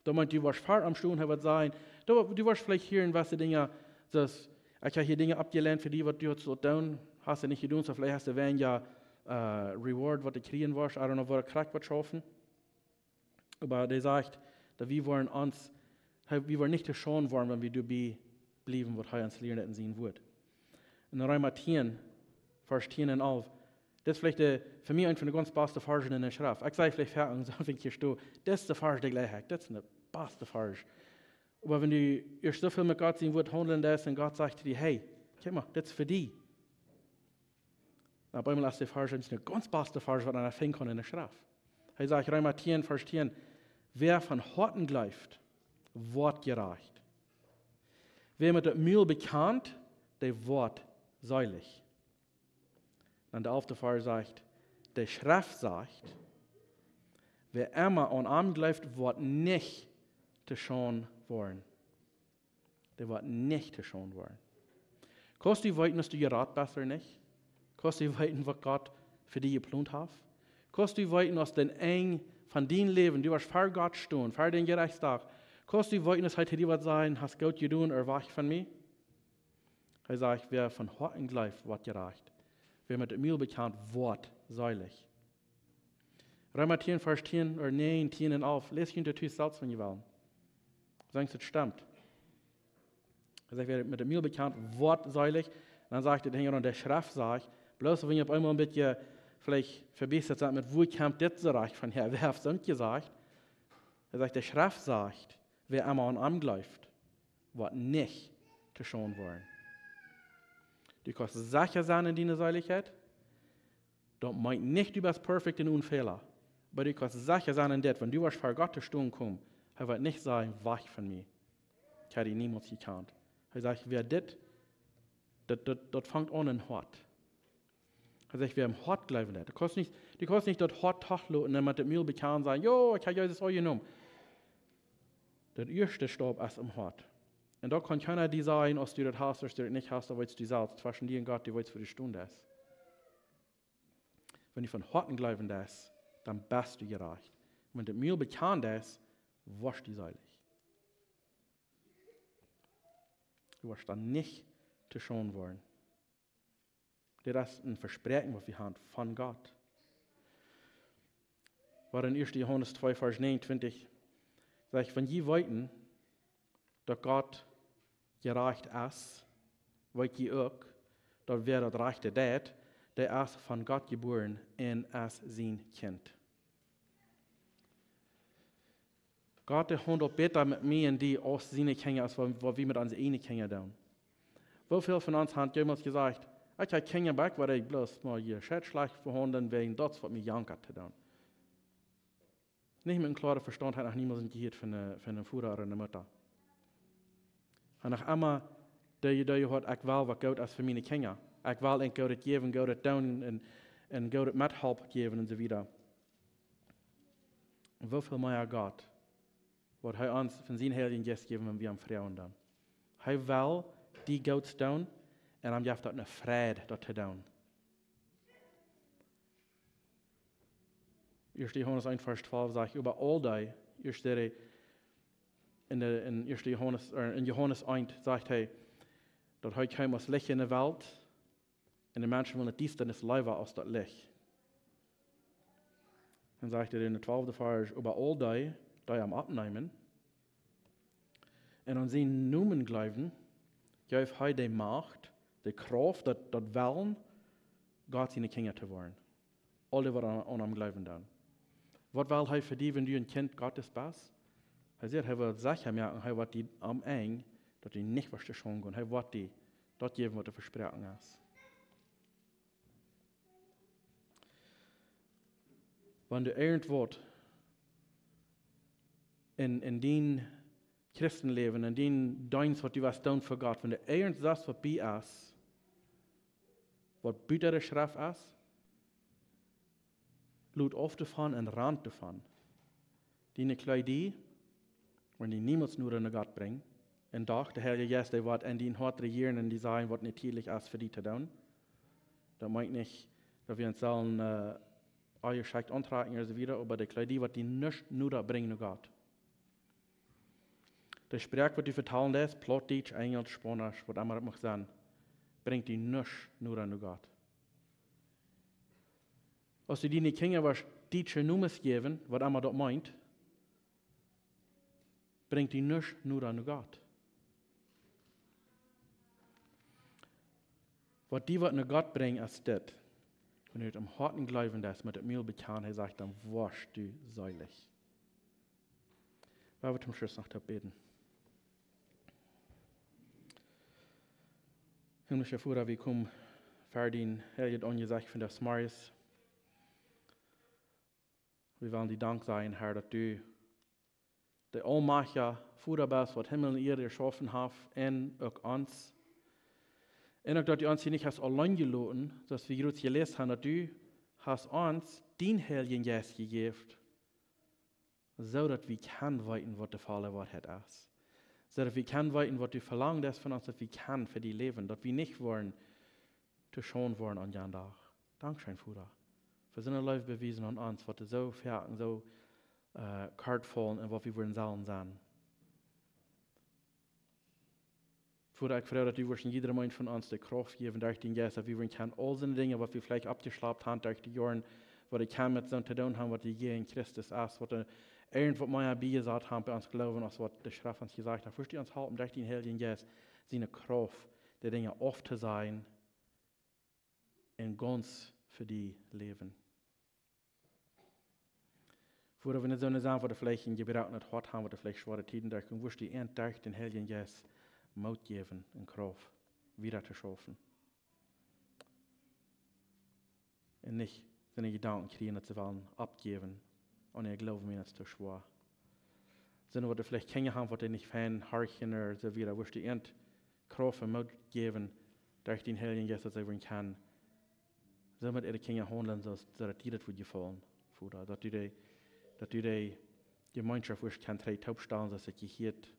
Daut meent, du woascht ver am stonen, hee woat sajen, du, du woascht veleicht hieren, waut de Dinja, daut, ekj hab hia Dinja aufjelehnt fa die, waut du hast sult doonen, hast du nich jedonen, soo veleicht hast du weinja, äh, Reward, waut du kjrieen woascht, I don't know, waut krakjt woat schaufen. Oba dee sajcht, daut wie woaren ons, hee, wie woaren nich to Schaund woaren, wan wie doabie bliewen, waut hee ons lieet en sien Wort. En Reema tieen, Varsch tieen un alf, daut es veleicht de, fa mie eent von de gaunz baste Varschen en de Schreft. Ekj saj veleicht ver, un soo, wan ekj hia sto, daut es de Varsch, dee jlikj ekj, daut es de baste Varsch. Oba wan du ieescht soo väl met Gott sien Wort haundlen deist un Gott sajcht to die: Hey, kjikj mol, daut es fa die. Dan opp eemol es de Varsch eent von de gaunz baste Varschen, waut eena finjen kaun en de Schreft. Hee sajcht, Reema tieen, Varsch tieen: Wäa von Hoaten jleeft, woat jerajcht. Wäa met daut Mul bekjant, dee woat seelich. Dan de alfte Varsch sajcht: De Schreft sajcht: Wäa emma aun am jleeft, woat nich to Schaund woaren. Dee woat nich to Schaund woaren. Kaust du weeten, aus du jerat best ooda nich? Kaust du weeten, waut Gott fa die jeplont haft? Kaust du weeten, aus daut Enj von dien Läwen, du woascht ver Gott stonen, ver dän Jerechtsdach? Kaust du weeten, aus hee to die woat sajen: Hast goot jedonen, erwach von mie? Hee sajcht: Wäa von Hoaten jleeft, woat jerajcht. Wäa met daut Mul bekjant, woat seelich. Reema tieen, Varsch tieen, ooda näajen, tieen un alf. Läst junt daut tus selfst, wan jie wellen. Sajcht, daut stemt. Hee sajcht: Wäa met daut Mul bekjant, woat seelich. Dan sajcht hee hinjaraun: De Schreft sajcht. Bloos wan jie opp eemol een bät veleicht vebiestat sent met: Wua kjemt dit soo rajcht von häa? Wäa haft soont jesajcht? Hee sajcht: De Schreft sajcht: Wäa emma aun am jleeft, woat nich to Schaund woaren. Du kaust secha sennen en diene Seelichkjeit. Daut meent nich, du best perfekt un one Fäla. Oba du kaust secha sennen en dit, wan du woascht ver Gott to stonen komen, hee woat nich sajen: Wajch von mie, ekj hab die niemols jekjant. Hee sajcht: Wäa dit, daut, daut, daut fangt aun em Hoat. Hee sajcht: Wäa em Hoat jleewen deit. Du kaust nich, du kaust nich daut Hoat toloten un met daut Mul bekjanen, sajen: Jo, ekj hab Jesus aunjenomen. Daut ieeschte Staup es em Hoat. Un doa kaun kjeena die sajen, aus du daut hast ooda aus du daut nich hast, daut weetst du selfst. Tweschen die un Gott, du weetst, wua du stonen deist. Wan du von Hoaten jleewen deist, dan best du jerajcht. Wan du met daut Mul bekjanen deist, woascht du seelich. Du woascht dan nich to Schaund woaren. Dit es een Vespräakjen, waut wie haben von Gott. Waut en ieeschte Johanes twee, Varsch negenuntwintich sajcht: Wan jie weeten, daut Gott jerajcht es, weet jie uk, daut wäa daut Rajchte deit, dee es von Gott jebuaren un es sien Kjint. Gott, dee haundelt bäta met mie un die aus siene Kjinja, aus waut, waut wie met onse ieejne Kjinja doonen. Woo väl von ons haben jemols jesajcht: Ekj hab Kjinja, oba ekj woa dee bloos mau hia scheit schlajcht behaundlen, wäajen daut es, waut mie jankat to doonen. Nich met een kloaren Vestaunt, hee haft noch niemols jehieet von een, von een Voda ooda eene Mutta. Hee haft emma dee, dee jehuat: Ekj well, waut goot es fa miene Kjinja. Ekj well an Goodet jäwen, Goodet doonen un, un Goodet met Help jäwen un soo wieda. Woo väl mea Gott, waut hee ons von sienen Heiljen Jeist jeft, wan wie am froagen dan. Hee well die Goodet doonen un am jeft daut eene Freid, daut to doonen. Ieeschte Johanes eent, Varsch twalf sajcht: Oba aul dee, ieescht säd hee en de, en ieeschte Johanes, ooda en Johanes eent sajcht hee, daut hee kjeem aus Licht en de Welt, un de Menschen wullen de Diestanis leewa aus daut Licht. Dan sajcht hee en de twalfte Varsch: Oba aul dee, dee am oppneemen un aun sienen Nomen jleewen, jeef hee de Macht, de Krauft, daut, daut Wellen, Gott siene Kjinja to woaren. Aul dee, waut aun, aun am jleewen dan. Waut well hee fa die, wan du een Kjint Gottes best? Hee sajcht, hee well secha moaken, hee woat die aum Enj, daut du nich woascht to Schaund gonen. Hee woat die daut jäwen, waut hee vesproaken haft. Wan du irjentwaut en, en dien Christenläwen, en dien Deenst, waut du woascht doonen fa Gott, wan du irjentwaut bie hast, waut buta de Schreft es, lot auf doavon un rant doavon. Diene Kjleeda woaren die niemols noda no Gott brinjen. Un doch, de Heilje Jeist, dee woat en dien Hoat rejieren un die sajen, waut natieelich es fa die to doonen. Daut meent nich, daut wie ons sellen, äh, aunjeschekjt auntrakjen un soo wieda, oba de Kjleeda woat die nich noda brinjen no Gott. De Sproak, waut du vetalen deist, Plautdietsch, Enjelsch, Spaunisch, waut emma daut mucht sennen, brinjt die nich noda no Gott. Aus du diene Kjinja woascht dietsche Nomes jäwen, waut emma daut meent, brinjt die nich noda no Gott. Waut die woat no Gott brinjen, es dit: Wan du em Hoat jleewen deist, met daut Mul bekjanen, hee sajcht, dan woascht du seelich. Lot ons toom Schluss noch toop bäden. Himlischa Voda, wie komen ver dien heiljet Aunjesecht vondoag zemorjes. Wie wellen die Dank sajen, Herr, daut du de aulmajchtja Voda best, waut Himmel un Ieed jeschaufen haft, un uk ons. Un uk daut du ons hia nich hast auleen jeloten, soo aus wie jrods jeläst haben, daut du hast ons dien Heiljen Jeist jejäft, soo daut wie kjennen weeten, waut de volle Woarheit es. Soo daut wie kjennen weeten, waut du velangt hast von ons, daut wie kjennen fa die läwen, daut wie nich woaren to Schaund woaren aun jan Dach. Dankscheen, Voda, fa soone Leew bewiesen aun ons, waut soo foaken soo kort faulen un waut wie wudden sellen sennen. Voda, ekj froag, daut du wurscht en jiedrem eenen von ons de Krauft jäwen derch dien Jeist, daut wie wudden kjennen aul soone Dinja, waut wie veleicht oppjeschlapt haben derch de Joaren, waut kjennen met soont to doonen haben, waut de Jäajen Christus es, waut irjentwaut mea biejesat haben bie ons Gloowen, aus waut de Schreft ons jesajcht haft. Wurscht du ons halpen derch dien Heiljen Jeist siene Krauft, de Dinja auftosajen un gaunz fa die läwen. Voda, wan soone sent, waut veleicht en jebroakenet Hoat haben, waut veleicht schwoare Tieden derchgonen, wurscht du an derch dän Heiljen Jeist Moot jäwen un Krauft, wieda to schaufen. Un nich soone Jedanken kjrieen, daut see wellen oppjäwen, un äa Gloowen es to schwoa. Soone, waut veleicht Kjinja haben, waut dee nich fein horchen ooda soo wieda, wurscht du an Krauft un Moot jäwen derch dän Heiljen Jeist, daut see wudden kjennen soo met äare Kjinja haundlen, soo daut die daut wudd jefaulen, Voda. Daut du de Jemeenschoft wurscht kjennen trigj toopstalen, soo aus et jehieet,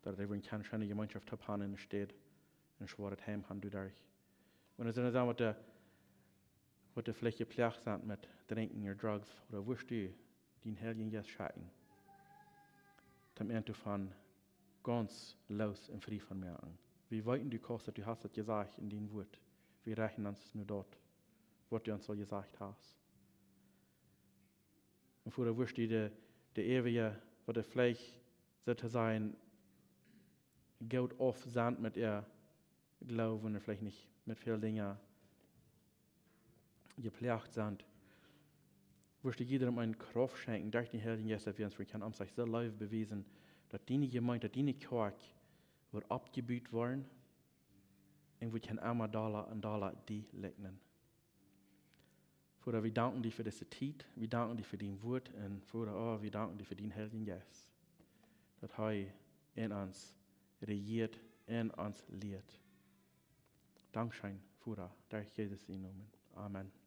daut dee wudden kjennen scheene Jemeenschoft toop haben enne Städ en schwoaret Heim haben doaderch. Wan soone sent, waut veleicht jeploagt sent met drinkjen ooda drugs, Voda, wurscht du dien Heiljen Jeist schekjen, toom an doavon gaunz loos un frie von moaken. Wie weeten, du kaust daut, du hast daut jesajcht en dien Wuat. Wie rechten ons no daut, waut du ons aul jesajcht hast. Un Voda, wurscht du de, de äwaje, waut veleicht, soo to sajen, goot auf sent met äa Gloowen un veleicht nich met väl Dinja jeploagt sent, wurscht du jiedrem eene Krauft schenkjen derch dän Heiljen Jeist, daut wie ons wudden kjennen omsich soo Leew bewiesen, daut diene Jemeent, daut diene Kjoakj wudd oppjebut woaren un wudd kjennen emma dolla un dolla die likjnen. Voda, wie danken die fa dise Tiet, wie danken die fa dien Wuat un Voda, o, wie danken die fa dien Heiljen Jeist, daut hee en ons rejieet un ons lieet. Dankscheen, Voda, derch Jesus sienen Nomen. Amen.